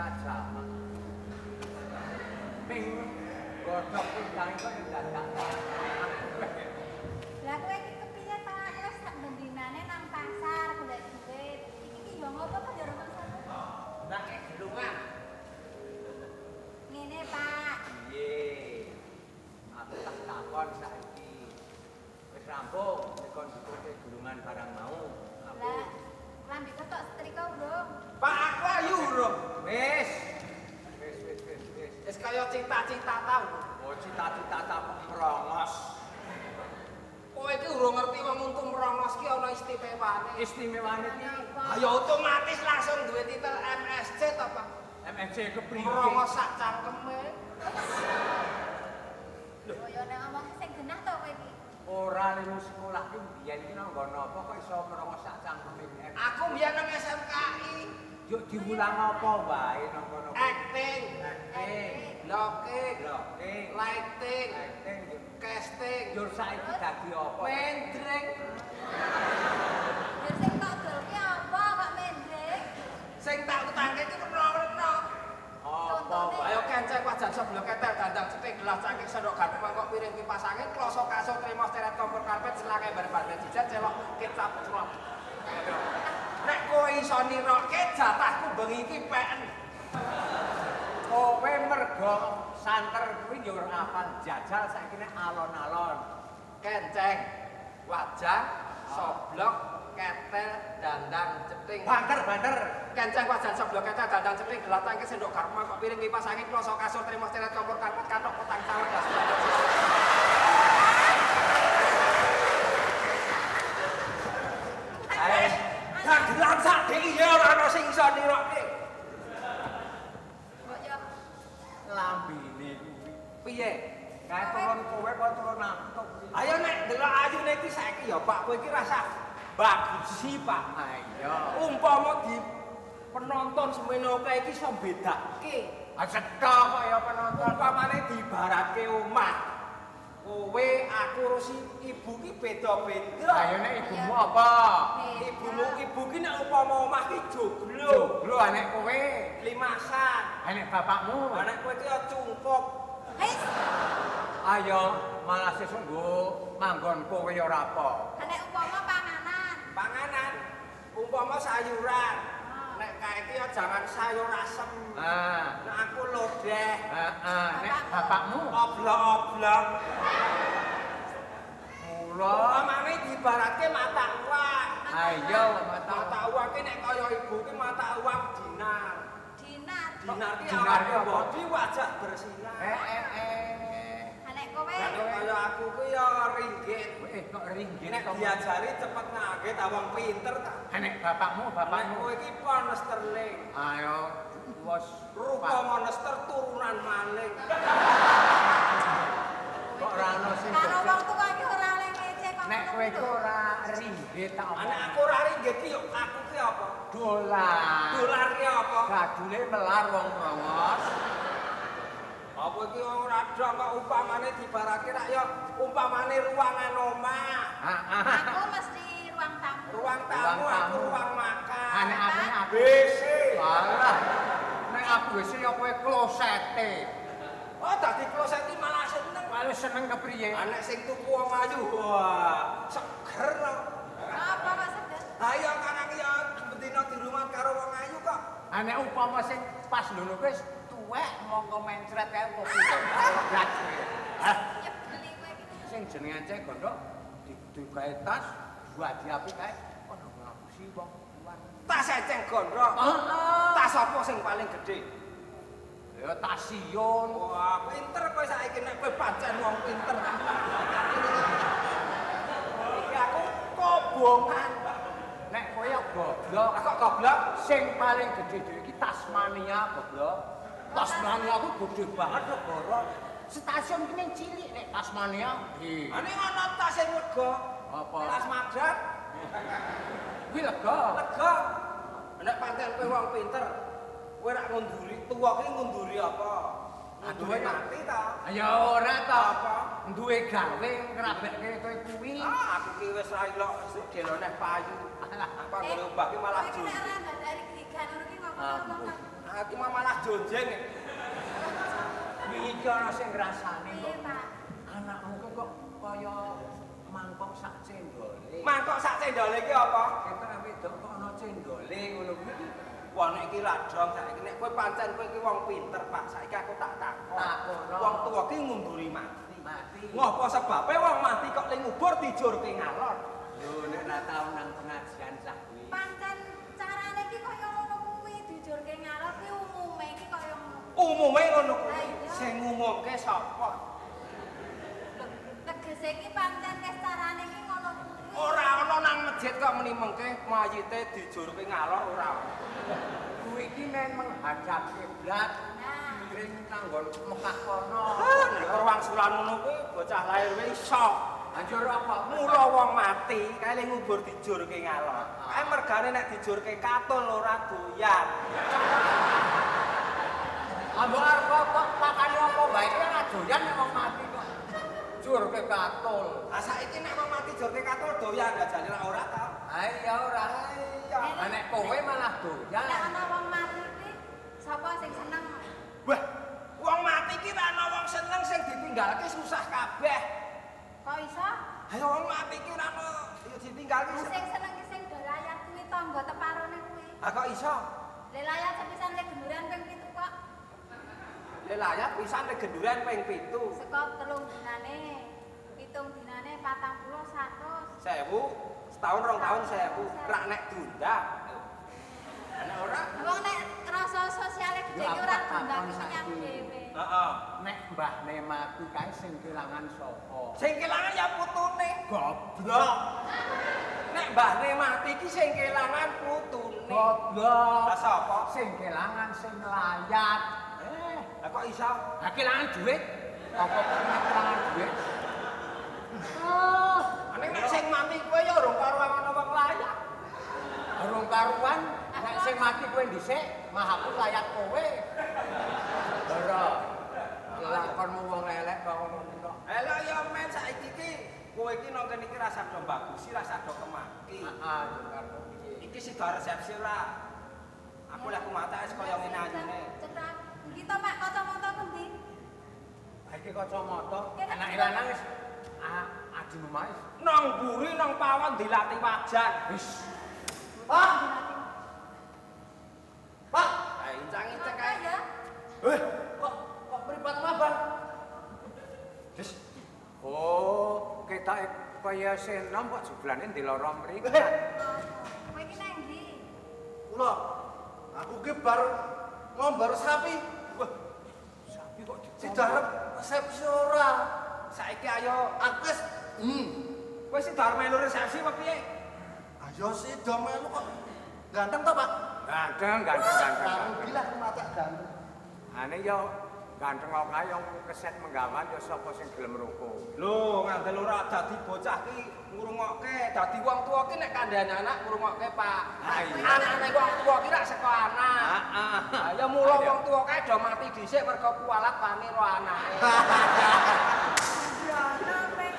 ora jamak. Ping godhog pindang kok yo dadak. Lah kowe iki kepiye, Pak? Wis sak bendinane nang pasar golek duit. Iki ki yo ngopo to yo rumangsamu? Nek gelungan. Ngene, Pak. Piye? Aku tak takon saiki. Wis rampung dikon dituke gelungan barang mau. Aku Lah, lambiku tok setrika urung. Pak aku ayu urung. wis. Wis wis wis wis. Wis kaya cita-cita tau. Oh cita-cita tak merongos. Kowe iki urung ngerti wong untu merongos ki ana istimewane. Istimewane iki Ayo otomatis langsung duwe titel MSC to, Pak. MSC kepriye? Merongos sak cangkeme. Lho, yo nek ngomong sing genah to kowe iki. Ora lemu sekolah ki mbiyen iki nang nggon apa kok iso merongos sak cangkeme. Aku mbiyen nang SMKI, Yo diwulang apa wae nang kono. acting, Acting, blocking, blocking, lighting, acting. casting, Yo saiki dadi apa? mendring. Yo sing tok dolke apa kok mendrek? Sing tak utangke iki rena-rena. Apa wae? Ayo kenceng wajan seblok ketel dandang ceting gelas cangkir sendok garpu mangkok piring kipas angin kloso kasur trimo seret kompor karpet selang ember bandel jijet celok kecap crop. Nek kowe iso niroke jatahku bengi iki peken. Kowe mergo santer kuwi yo ora hafal jajal saiki nek alon-alon. Kenceng, wajan, soblok, ketel, dandang ceting. Banter-banter. Kenceng wajan soblok ketel dandang ceting gelas cangkir sendok garpu mangkok piring kipas angin kloso kasur trimo seret kompor karpet kathok kotang cawet das. Ae, Dagelan sak DIY ora ana sing iso niroke. Mbok yo lambene kuwi. Piye? Kae turun kowe kok turun aku to kuwi. Ayo nek ndelok ayune iki saiki ya Pak, kowe iki rasa bagusi Pak. Ayo. Umpama di penonton semene akeh iki iso bedake. Ah cetha kok ya penonton. Umpamane diibaratke omah. Kowe, aku karo si ibu ki beda-beda. Ayo nek ibumu apa? Ibumu, ibu ki nek umpama omah ki joglo, Joglo nek kowe, limasan. nek bapakmu. Lah nek kowe ki ya cungkup. Hei, Ayo malah sesuk nggo manggon kowe ya ora apa. nek umpama panganan. Panganan umpama sayuran. Nek kae ki ya jangan sayur asem. Ah, Nek aku lodeh, heeh, nek bapakmu oblok-oblok. mula Umpamane diibaratke mata uang. ayo mata Mata uang ki nek kaya ibu ki mata uang dinar. Dinar. Dinar ki Dinar ki awake apa? body wajah bersinar. Eh eh eh. Nek kowe Lah nek kaya aku ki ya ringgit. Eh kok ringgit Nek to? diajari cepet ngangge ta wong pinter ta. Nek bapakmu, Nek bapakmu. kowe ki pound sterling. Ayo wos Rupa monster turunan maling. Kok ora ono sing karo becik? wong tuwa iki ora oleh ngece kok. Nek ngono kowe kuwi iku lho. ora ringgit tak omong. Anak aku ora ringgit ki yo aku ki apa? Dolar. Dolar ki apa? Gadule melar wong mrongos. Apa iki ora dong kok umpamane dibarake rak ya umpamane ruangan omah. Heeh. Aku mesti ruang tamu. Ruang tamu Ruang aku tamu. ruang makan. Nek aku nek aku WC. Alah. Nek aku wis ya kowe klosete. Oh dadi kloset iki malah seneng. Malah seneng kepriye? Anek sing tuku wong ayu. Wah, seger no. Apa kok seger? Ayo karang ya bendina di rumah karo wong ayu kok. Ah nek upama sing pas ngono kuwi wis tuwek mongko mencret kae apa piye? Gat. Ah, Nyebeli kowe iki. sing jenenge Enceng Gondok digawe tas, dua diapi kae ono ngapusi wong luar. Tas Enceng Gondrong. Heeh. Tas apa sing paling gedhe? Ya tasiun. Wah, pinter kowe saiki nek kowe pancen wong pinter. Iki aku kobongan. Nek kowe ya goblok. Lah kok goblok? Sing paling gedhe dhewe iki Tasmania goblok. Tasmania ku gedhe banget negara. Stasiun ki ning cilik nek Tasmania gede. Ane ana tas sing lega. Apa? Tas madrat Kuwi lega. lega. Nek pancen kowe wong pinter, kowe rak ngunduri tuwa ki ngunduri apa? Ngunduri mati ta? Ya ora ta. Apa? Duwe gawe ngrabekke kowe kuwi. Ah, aku ki wis ra ilok deloneh payu. Apa ngene obah ki malah Kowe iki nek jujur. ora ndadakne grigan ngono ki ngomong Ah, ngomong. Aku mah malah jonjeng. Wingi iki ana sing ngrasani Piye, kok. Pak? Anakmu ki kok kaya mangkok sak cendole. Mangkok sak cendole iki apa? Ketok wedok kok ana cendole ngono kuwi. Wah nek iki ra dong saiki nek kowe pancen kowe iki wong pinter, Pak. Saiki aku tak takon. Takono. Wong tuwa ki ngunduri mati. Mati. Ngopo sebabe wong mati kok ning ngubur dijurke ngalor? Lho nek ra tau nang pengajian cah kuwi. Pancen carane iki kaya ngono kuwi, dijurke ngalor kuwi umume iki kaya ngono. Umume ngono kuwi. Lah iya. Sing ngumumke sapa? Lho, tegese iki pancen wis carane iki ngono kuwi. Ora ana nang masjid kok muni mengke mayite dijurke ngalor ora. Kuwi iki men menghadap kiblat Nah, miring nanggon Mekah kono. Nek wangsulan ngono kuwi bocah lahir wis iso. Anjur apa? Mula wong mati kae le ngubur dijurke ngalor. Kae mergane nek dijurke katul ora doyan. Ambok arep kok pakane apa wae iki ora doyan nek wong mati kok. Jurke katul. Lah saiki nek wong mati jurke katul doyan gak jane ra ora ta. Ha iya ora. Iya. Lah nek kowe malah doyan. nek ana wong mati iki sapa sing seneng? Wah, wong mati ki ra ana wong seneng sing ditinggalke susah kabeh. Kok iso? Ayo wong mati ki ora ana ya ditinggalke. Lah sing seneng ki sing do layat kuwi tangga teparone kuwi. Ah kok iso? Le layat sepisan le genduran ping 7 kok. Le layat pisan le genduren ping 7. Saka 3 dinane, 7 dinane 40 100. 1000 setahun rong tahun 1000 rak nek diundang. Nek ora? Wong nek rasa sosiale gede Ya, ki ora aku tak diundang takon ki menyang saiki. dhewe. Heeh. Nek mbahne mati kae sing kelangan sapa? Sing kelangan ya putune. Goblok. Nek mbahne mati ki sing kelangan putune. Goblok. Lah sapa? Sing kelangan sing layat. Lah kok iso? Lah kelangan duit. Apa kok kelangan duit? Ah, Nek nek sing mati kowe ya urung karuan ana wong layak. urung karuan nek sing mati kowe dhisik, mah aku layat kowe. Ora. Lakonmu wong elek kok ngono kok. Lah ya men saiki ki kowe iki nang kene iki rasa do bagusi, rasa do kemaki. Heeh, karepmu piye? Iki sida resepsi ora. Aku lek kumata wis kaya ngene ayune. Cetrak. Iki to Pak kacamata endi? Ha iki kacamata, anake lanang wis adi omah wis. Nang mburi nang pawon dilati wajan. Wis. Pak, Pak. Ha incang-incang Apa kae. ya? Eh, kok kok mripatmu abang? Wis. Oh, ketoke kaya senom kok jebulane ndeloro mripat. Kowe iki nang ndi? Kula, aku ki bar ngombar sapi. Wah, Sapi kok Sida arep resepsi ora. saiki ayo Aku wis kowe sida arep melu resepsi apa piye? Ayo sida melu kok. Ganteng to, Pak? Ganteng, ganteng, ganteng. Aku gila aku macak ganteng. Ane yo ganteng kok kae yang keset menggawan yo sapa sing gelem roko. Lho, ngandel ora dadi bocah ki ngrungokke, dadi wong tuwa ki nek kandhane anak ngrungokke, Pak. Ha iya. Anane wong tuwa ki rak saka anak. Heeh. Ha ya mula wong tuwa kae do mati dhisik mergo kualat wani ro anake.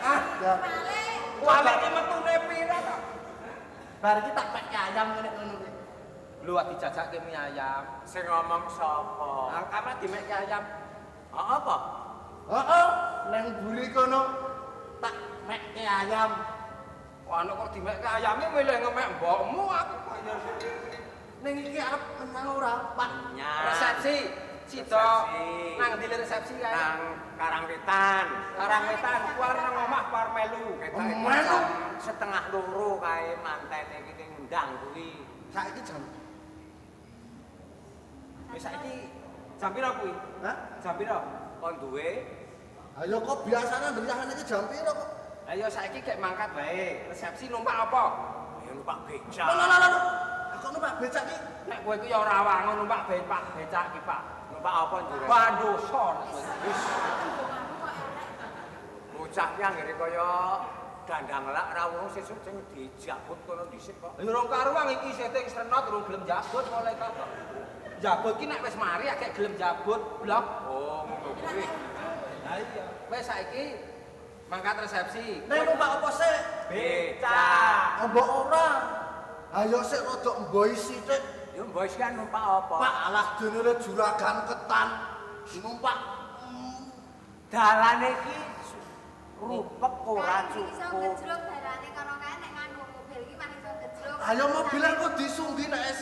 Ah, balik. Kualat ki metune pira to? Bar iki tak pek ayam ngene ngono kuwi. Lho dijajake mie ayam. Sing ngomong sapa? Ah, kamar dimekke ayam. Heeh apa? Heeh, nang buri kono tak mekke ayam. Wah, nek kok dimekke ayame milih ngemek mbokmu aku kok ya. Ning iki arep menang ora, Pak? Nyang. Resepsi sida Resepsi. nang ndi resepsi kae? Nang Karangwetan. Karangwetan keluar nang omah par melu. Ketoke Melu. 1:30 kae mantene iki ngundang kuwi. Saiki jam. Wis saiki jam pira kuwi? Hah? Jam pira? Kon duwe Ayo kok biasane ndriyane iki jam pira kok? Ayo saiki gek mangkat wae. Resepsi numpak apa? ya numpak becak. Lho lho lho lho. Aku numpak becak iki. Nek kowe iku ya ora wangun numpak becak becak ki, Pak. Numpak apa njure? Bandosa nek kowe. Wis Tembunganmu kok elek. bocah ki anggere kaya dandang lak ra wong sesuk sing dijabut kono dhisik kok. Ya urung karuang iki seting srenot urung gelem jabut mulai kok. Jabut ki nek wis mari agek gelem jabut, blok. Oh, ngono kuwi. Lah iya. Wis saiki mangkat resepsi. Ning numpak apa sik? Becak. Mbok ora. Ayo sik rada mboi sithik. Yo mbok kan numpak apa? Pak alah dene juragan ketan numpak dalane iki rupek ora Iso cukup. ngejrok dalane kono kae nek nganggo mobil iki mah iso ngejrok. Ayo mobil kok disunggi nek es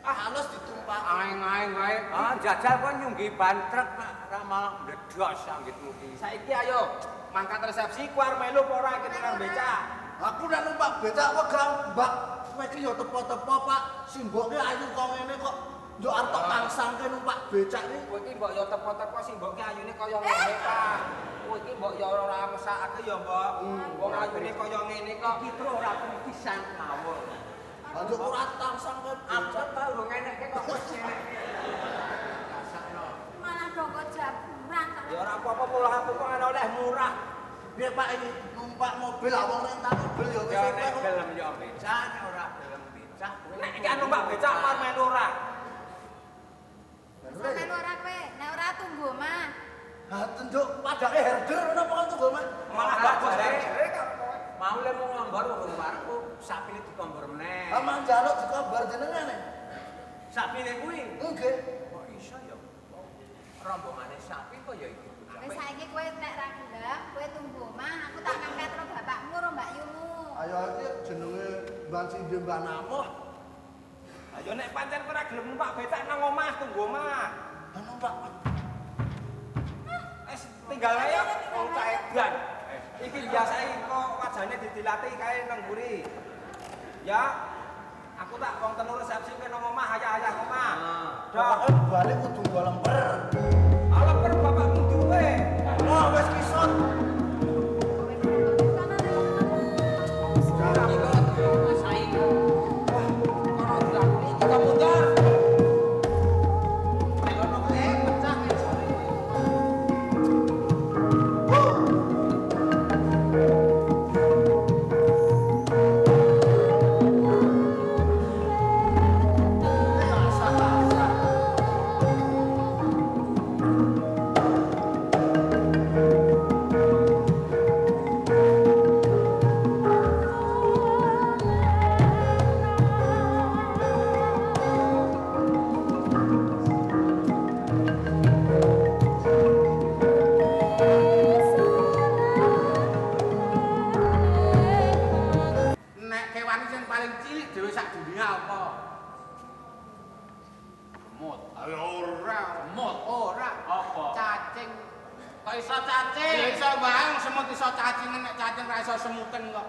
halus ditumpak. Aeng-aeng wae. Ah jajal kok nyunggi ban truk ra malah mbledos anggitmu iki. Saiki ayo mangkat resepsi ku arep melu apa ora iki tukang becak. Aku nek numpak becak wegah, Mbak. Kowe iki ya tepo-tepo, Pak. Simboke ayu kok ngene kok njuk arep tok tangsangke numpak becak iki. Kowe iki mbok yo tepo-tepo simboke ayune kaya ngene, Pak. Kowe iki mbok yo ora mesakake ya, Mbok. Wong ayune kaya ngene kok. Iki truk ora pisan mawon. Lah njuk ora tangsangke Abot ta urung enekke kok wis enekke. Rasakno. Malah dongko jaburan to. Ya ora apa-apa mulah aku kok ana oleh murah. Piye Pak iki numpak mobil ah wong rental mobil ya wis Ya oleh nek kok. gelem ya becak, nek ora gelem becak kowe. Nek iki numpak becak arep melu ora. Sampeyan ora kowe, nek ora tunggu omah. Ha tenjuk padake herder ngono apa tunggu Mas? Malah bagus jere karo kowe. Mau le mau ngombor urung wareg kok sapine dikombor meneh. Ha mang njaluk dikobar jenengane. Sapine kuwi Nggih. kok iso ya? Rombongane sapi kok ya iki. Wis saiki kowe nek ra gelem, kowe tunggu omah, aku tak ngangkat karo bapakmu karo mbakyumu. Ayo iki jenenge Mbah Sinde Mbah Namoh. Ayo nek pancen kowe ora gelem numpak becak nang omah tunggu omah. Lah numpak Wis tinggal ae ya wong cah edan. Iki biasae kok wajane didilati kae nang mburi. Ya. Aku tak wong telu resepsi kowe nang omah ayah-ayah omah. Dah. Pokoke balik kudu nggo lemper. Ala per bapakmu duwe. Wah wis kisut. Kono dilakoni kita mundur. Kono pecah ngisore. Nek kewan sing paling cilik dhewe sak dunia apa? Semut. Ayo ora. Semut ora apa? Cacing. Kok iso cacing? Ya iso wae semut iso cacingen nek cacing ra iso semuten kok.